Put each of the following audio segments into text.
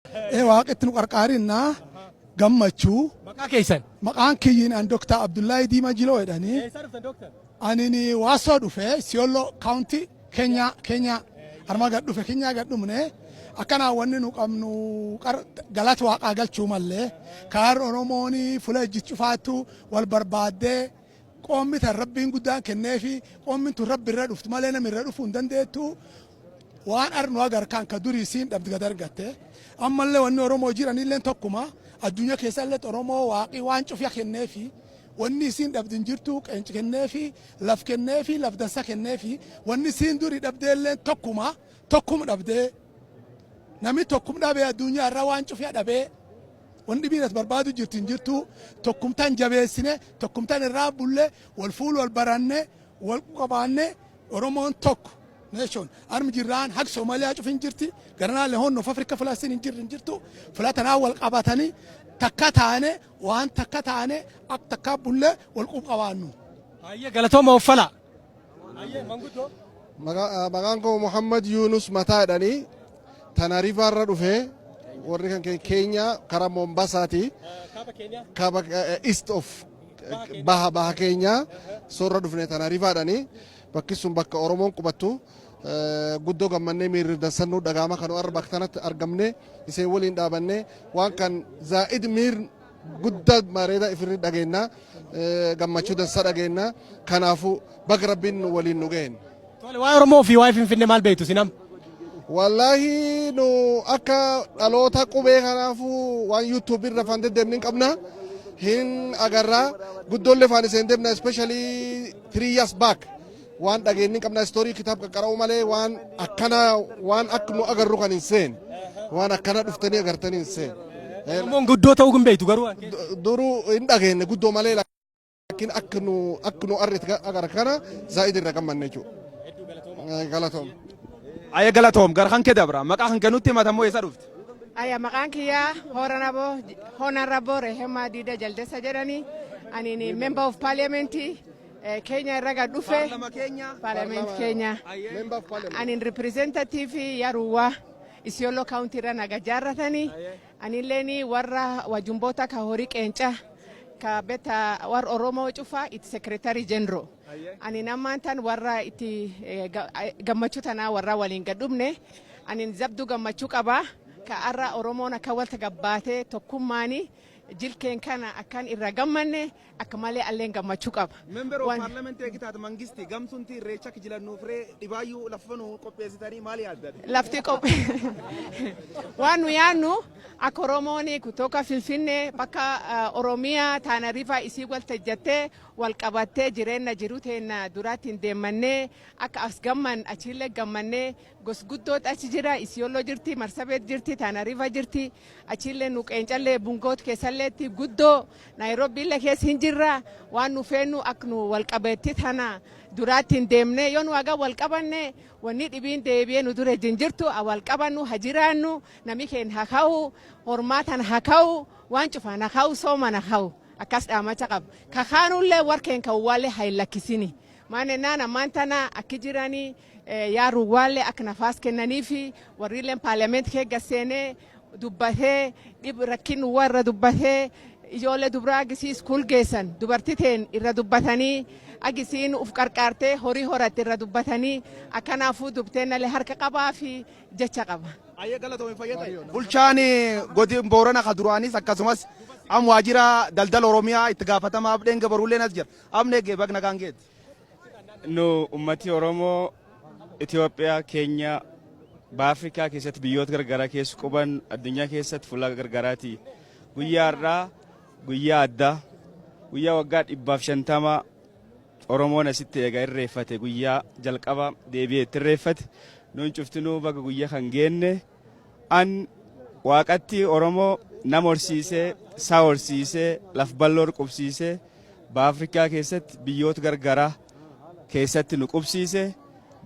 Ee, Waaqitti nu qarqaarinnaa gammachuu. Maqaa keessan? Maqaan kiyyiin an Dr. Abdullahi Diima Jiloo jedhanii. Eessaa dhuftan, Dooktar? Anin Waasoo dhufe, Isiolo County, Kenya. Arma gad dhufe, Kenya gad dhumne. Akkanaa wanni nu qabnu galata Waaqaa galchuu mallee kaar Oromoon fuula ejji cufaattu wal barbaaddee qoommi tan Rabbiin guddaan kenneefi qoommin tun Rabbi irra dhuftu malee namni irra dhufuu hin dandeettu. Waan arnu agar kan ka durii siin dhabdi gad argatte. Ammallee wanni Oromoo jiranillee tokkuma addunyaa keessallee Oromoo Waaqii waan cufya kenneefi wanni isiin dhabdi hin jirtu. Qeenci kenneefi, laf kenneefi, laf dansa kenneefi. Wanni isiin durii dhabdeellee tokkuma tokkum dhabdee. Namni tokkum dhabee addunyaa irra waan cufya dhabee wanni dhibiin as barbaadu jirti hin jirtu. Tokkumtaan jabeessine, tokkumtaan irraa bulle, wal fuul wal baranne, wal qabaanne, Oromoon tokko nation armi jirraan haq Somaaliyaa cufin jirti. Garanaa Horn of Africa filaasiin hin jirri hin jirtu. Filatanaa wal qabatanii takka taane, waan takka taane, akka takka bulle wal qabaannu. Hayyee, galatooma, uffala. Hayyee, manguddoo. Maqaan koo Muhammad Yunus Mataa jedhanii. Tana Riverra dhufee, warri kan keenya karaa Moombasaati. Kaaba Keenyaa. Kaaba, east of baha keenya soorra dhufne. Tana Riverhaadhanii bakki sun bakka Oromoon qubattu. Guddoo gammannee, miirri dansannuu dhagaama kan arra bakka tanatti argamne iseen waliin dhaabanne waan kan zaa'id miir guddaa bareeda ifirri dhageenna, gammachuu dansaa dhageenna. Kanaafuu baga Rabbiin nu waliin nu ga'een. Tole, waa'ee Oromoo fi waa'ee Finfinnee maal beektu sinam? Wallaahi, nu akka dhaloota qubee kanaafuu waan YouTube irra afaan deddeemni hin qabna. Hin agarraa guddoollee faan iseen deemna, especially 3 years back waan dhageenyi hin qabna. Story kitaaba qaqqara'uu malee waan akkana waan akka nu agarru kan hin seen, waan akkana dhuftanii agartanii hin seen. Oromoon guddoo ta'uu hin beektu garuu. Duruu hin dhageenye guddoo malee, laakiin akka nu arrit agar kana zaa'id irra gammanne jechuudha. Galatooma. Ayya, galatoom. Gara kan kee dabra. Maqaa kan kennutti himatamoo eessa dhufte? Aya, maqaan kiyyaa Honorable Rehema Dida Jaldesa jedhani. Ani member of parliament Kenya irra gad dhufe. Parliament Kenya. Member of parliament. Ani representative Yaruwa Isiolo County irra naga jaarratani. Anilleen warra wajumboota ka horii qeenca ka beta warra Oromoo cufa itti secretary general. Ani namaan tan warra itti gammachuu tanaa warra waliin gad dhufne. Ani zabduu gammachuu qaba. Ka arra Oromoon akka walta gabbaatee tokkummaani jilkeen kana akkan irra gammanne akka malee alleen gammachuu qaba. Member of parliament eegitaat mangisti gamsunti irreecha kijilannuuf ree dhibaayyuu lafa nu qopheessitanii maal yaaddate? Lafti qophee waan nu yaannu akka Oromoon kutoka Finfinnee bakka Oromiyaa Tana River isii waltajjattee wal qabattee jireenya jiru teenna duraatti hin deemmannee akka as gamman achiillee gammannee. Gosguddoot achi jira, Isiyooloo jirti, Marsabeet jirti, Tana River jirti, achiillee nu qeencallee Bungoot keessalleetti guddoo Naayiroobiillee keessa hin jirra. Waan nu feennu akka nu wal qabeetti tana duraatti hin deemne. Yoo nu haga wal qabanne wanni dhibiin deebi'ee nu dura hin jirtu. Wal qabannu ha jiraannu, nami keenya haa ka'u, hormaatan haa ka'u, waan cufaan haa ka'u, sooman haa ka'u, akkas dhaamacha qaba. Kakaanullee warkeen ka'uwwaallee haa hin lakkisini. Maal ammaan tana akki jiranii yaaruwwaallee akka nafaas kennaniifi warriilleen parliament kee gasseenee dubbatee dhib rakkin warra dubbatee ijoollee dubraa agisii school geessan dubartii teen irra dubbatanii agisiin uf qarqaartee horii horatte irra dubbatanii akkanaafuu dubteen harka qabaa fi jecha qaba. Ayyee, galatoomii, fayyada. Bulchaan godin Boorana ka duraanis akkasumas am waajjira daldala Oromiyaa itti gaafatamaa Abdeen Gabaruulleen as jira. Amne eegee bag nagaan geetti. Nu ummati Oromoo Itoophiyaa, Keenya, Baha Afrikaa keessatti biyyoota garagaraa keessa quban, addunyaa keessatti fuula garagaraati. Guyyaa har'aa guyyaa addaa, guyyaa waggaa 150 Oromoon asitti eega irreeffate, guyyaa jalqaba deebi'ee itti irreeffate. Nuun cuftinuu baga guyyaa kan geenne. An Waaqatti Oromoo nama horsiisee, saa horsiisee, laf bal'oo qubsiisee, Baha Afrikaa keessatti biyyoota garagaraa keessatti nu qubsiise.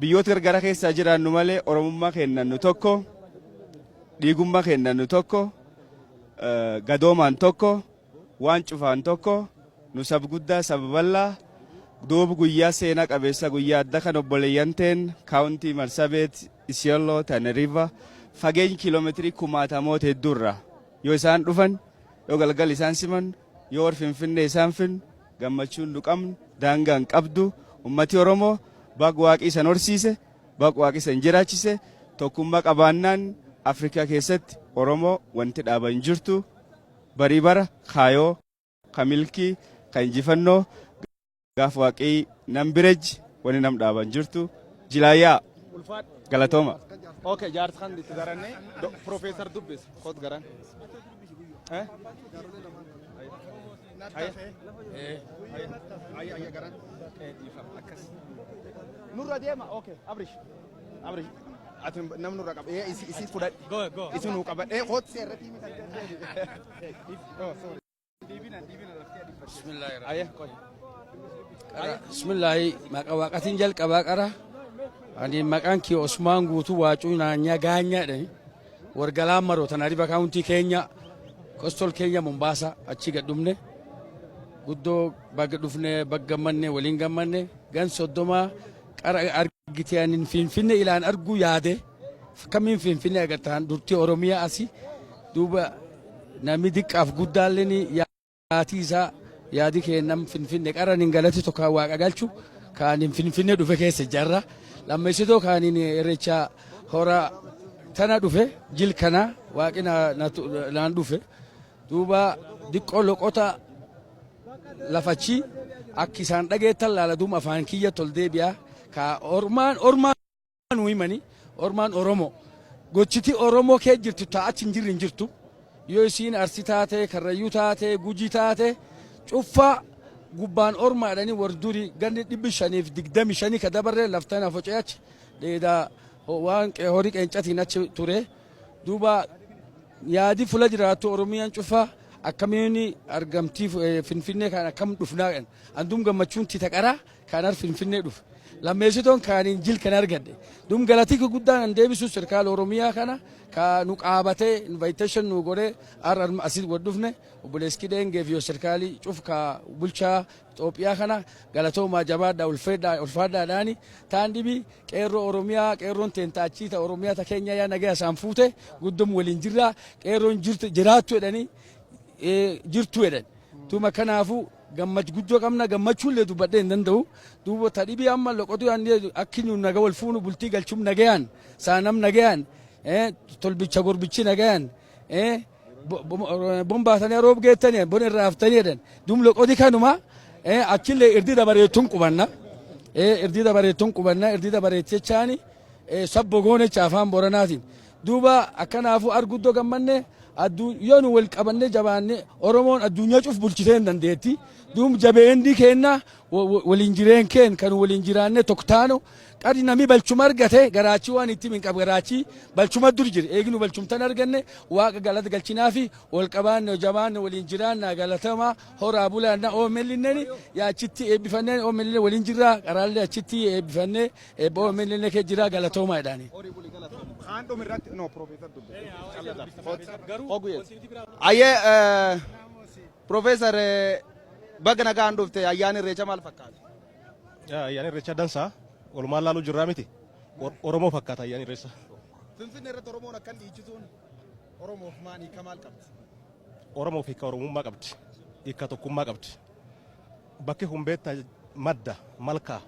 Biyyoota garagaraa keessaa jiraannu malee Oromummaa kennan nu tokko, dhiigummaa kennan nu tokko, gadoomaan tokko, waan cufaan tokko, nu sab guddaa, saba bal'aa. Duuba guyyaa seenaa qabeessa, guyyaa adda kan obboleeyyan teen county Marsabeet, Isiolo, Tana River Fageenyi kiiloomeetirii kumaatamoota hedduurra yoo isaan dhufan, yoo galgal isaan siman, yoo warri Finfinnee isaan finnu, gammachuun nu qabnu daangaa hin qabdu. Ummati Oromoo baga Waaqii isan horsiise, baga Waaqii isan jiraachise. Tokkummaa qabaannaan Afrikaa keessatti Oromoo wanti dhaaban jirtu. Barii bara kaayoo ka milkii ka injifannoo gaaf Waaqii nam bireji wani nam dhaaban jirtu. Jilaayyaa, galatooma. Okay, jaarsa kan itti daranne Profeesar dubbis kot garan. Eh? Ayya garan. Nurra deema. Okay, Abrish. Abrish. Ati nam nurra qaba. Eh, isi isi fudhadhi. Go, go. Isi nuu qabadhe. Eh, kot seerratti himi kan. Oh, sorry. Ayya, qoy. Bismillaahi, maqaa Waaqatiin jalqabaa. Qara ani maqaan kiyya Osmaan Guutuu Waacuu Naanyaa Gaanyaa jedhani, wargalaan maroo Tana River County, Keenya, Coastal Keenya, Mombasa achi gad dhufne. Guddoo baga dhufne, baga gammanne, waliin gammanne. Gan 30 qara argite anin Finfinne ilaan arguu yaade. Kamiin Finfinne agartaan durtii Oromiyaa asi. Duuba namni diqqaaf guddaalleen yaatii isaa yaadi kennam Finfinne. Qaran hin galati tokko Waaqa galchu kaanin Finfinne dhufe keessa jarra. Lammeessitoo kaanin Irreecha hora tana dhufe, jil kana Waaqi naan dhufe. Duuba diqqoo loqota lafachi akki isaan dhageettan laala. Duuba afaan kiyya tol deebi'a ka ormaan ormaan nu himani. Ormaan Oromoo gochiti Oromoo kee jirtu ta achi hin jirre hin jirtu. Yoo isiin Arsi taate, Karrayyuu taate, Guji taate, cuffaa gubbaan ormaadhani. War duri ganni 525 ka dabarre laftana focee achi dheedaa waan horii qeencatiin achi ture. Duuba yaadi fula jiraattu Oromiyaan cufaa akkamiin argamtii Finfinnee kan akkam dhufnaa andum gammachuun tita qaraa kan har Finfinnee dhufe. Lammeessitoon kaaniin jil kan argadhe. Dum galatii guddaan an deebisu sirkaala Oromiyaa kana ka nu qaabatee invitation nu godhee har asii wad dhufne, obboleessi dheengeef yoo sirkaalii cuf ka bulchaa Itoophiyaa kana galatoomaa, jabaadhaa, ulfaadhaadhaani. Taan dhibi qeerroo Oromiyaa, qeerroon teentaachii ta Oromiyaa ta keenya yaa nagaya isaan fuute. Guddum waliin jirra. Qeerroon jiraattu jedhanii, jirtu jedhan. Tuma kanaafuu gammach guddoo qabna, gammachuullee dubbadhee hin danda'u. Duuba ta dhibii amma loqotu akki nu naga wal fuunu, bultii galchum nagayaan, saanam nagayaan, tolbicha gurbichi nagayaan bombaatanii roob geettanii bon irraa haftanii jedhan. Dum loqoti kanuma achillee irdii dabareettuun qubanna, irdii dabareettuun qubanna, irdii dabareettichaani sabbo goonecha afaan Boranaatiin. Duuba akkanaafuu arguddoo gammanne. Yoo nu wal qabanne jabaanne, Oromoon addunyaa cuf bulchitee hin dandeetti. Duub jabeendi keenna waliin jireen keen kan waliin jiraanne tokktaanu. Qadi nami balchuma argate garaachii waan itti hin qab, garaachii balchuma dur jira. Eegnu balchumtan arganne, Waaqa galata galchinaafi wal qabaanne, jabaanne, waliin jiraanna. Galatama, horaa bulaanna. OML'nnen yaa achitti eebbifannee, OML'n waliin jirra. Qaraallee achitti eebbifannee eebba OML'n kee jira. Galatooma jedhaani. Kaan dhum irratti no Profeesar dubbise. Ayyee, Profeesar, baga nagaan dhufte. Ayyaanni Irreecha maal fakkaata? Ayyaanni Irreechaa dansaa, walumaan laaluu jirraa miti. Oromoo fakkaata ayyaanni Irreechaa. Finfinnee irratti Oromoon akkan dhiichisuun Oromoof maal hiika maal qabdi? Oromoof hiika Oromummaa qabdi. Hiika tokkummaa qabdi. Bakki kun beektaa madda malkaa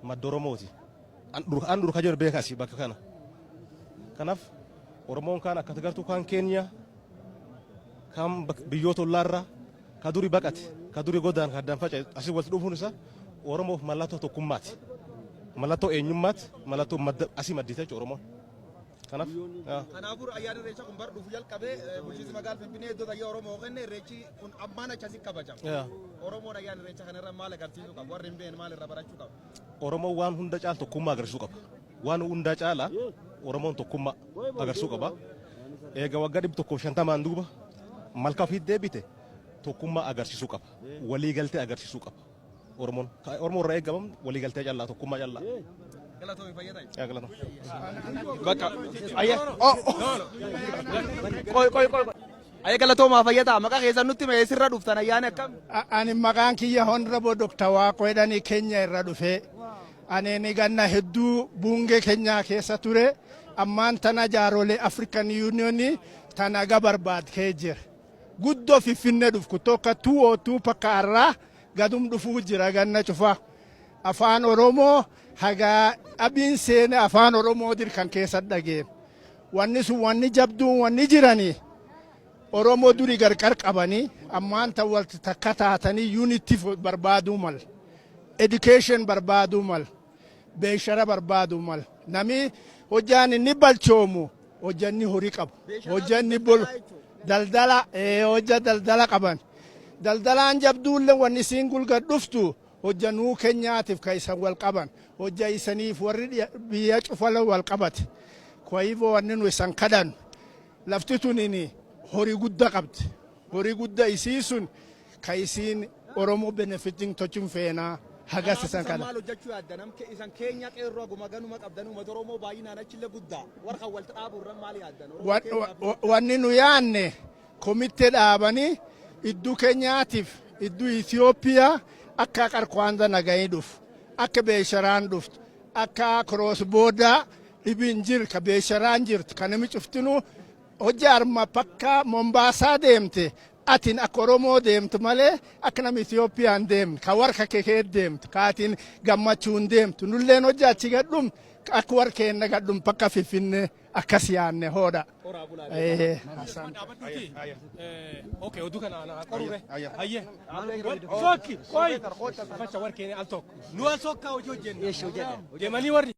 madda Oromooti. An dur kajoon beekaasi bakka kana. Kanaaf Oromoon kaan akka gartuu kaan Keeniyaa kaan biyyoota ollaarraa ka duri baqate, ka duri godaan, ka addaan faca'e asii walitti dhufuun isaa Oromoof mallattoo tokkummaati. Mallattoo eenyummaati, mallattoo madda asii maddite jechuudha Oromoon. Kanaaf Kanaafuu ayyaanni Irreechaa kun bar dhufu jalqabee bulchiinsi magaalaa Finfinnee iddoo ayyaana Oromoo kenne, Irreechi kun ammaan achasi kabajama. Oromoon ayyaana Irreechaa kanarra maal agarsiisuu qaba? Warri hin beekne maal irraa barachuu qaba? Oromoon waan hunda caala tokkummaa agarsiisuu qaba. Waan hunda caala Oromoon tokkummaa agarsiisuu qaba. Eega waggaa 150n duuba malka ofiitti deebite, tokkummaa agarsiisuu qaba. Waliigaltee agarsiisuu qaba. Oromoon Oromoo irraa eegamu waliigaltee callaa, tokkummaa callaa. Galatoomii, fayyaa ta'i. Yaa galatoom. Bakka ayya oh qoy qoy qoy ayya, galatoomaa, fayyaa ta'a. Maqaa keessan nutti mee, sirra dhuftan, ayyaani akkam? Ani maqaan kiyya Honorable Dr. Waaqoo jedhanii, Keenya irra dhufe. Ani ni ganna hedduu buungee Keenyaa keessa ture. Ammaan tana jaarolee African Union tana aga barbaad kee jira. Guddoo Finfinnee dhuf kutoka 202 pakka arraa gadum dhufuu jira ganna cufa. Afaan Oromoo haga abiin seene afaan Oromoo dir kan keessa dhageen. Wanni sun wanni jabduun wanni jiranii Oromoo duri gargar qabanii ammaan tan walti takka taatanii unity barbaaduu mal. Education barbaaduu mal. Beeshara barbaaduu mal. Nami hojjaan inni balchoomu hojjanni horii qabu. Hojjanni bol daldala hojja daldala qaban. Daldalaan jabduullee wanni isiin gulgad dhuftu hojja nuu kenyaatiif ka isan wal qaban. Hojja isaniif warri biyya cufala wal qabate. Kwa hivyo wanni nu isan kadhannu lafti tunini horii guddaa qabdi. Horii guddaa isii sun ka isiin Oromoo benefiting tochuun feenaa hagas isan Kanaaf kana. Maal hojjechuu yaadda? Nam isan keenya qeerroo haguma ganuma qabdan, uummata Oromoo baay'inaan achillee guddaa. Warra kan walitti dhaabuu irra maal yaaddan? Oromoo keenyaaf Wanni nu yaanne komittee dhaabanii idduu Keenyaatiif idduu Itoophiyaa akka qarqwaanza nagayii dhufu, akka beesharaan dhuftu, akka cross border dhibiin jir ka beesharaan jirtu ka nami cuftinuu hojii arma pakka Mombaasaa deemte atin akka Oromoo deemtu malee akka nama Itoophiyaan deemne ka warka kee deemtu ka atin gammachuun deemtu nulleen hojii achi gadhum akka warra keenya gadhum bakka Finfinnee akkas yaanne hoodha. Horaa bulaa. Asante. Okay, oduu kana ana qorure. Hayyee. Sokki, qoy. Facha warqeen al tokko. Nu al sokkaa hojii hojjenna. Deemanii warri.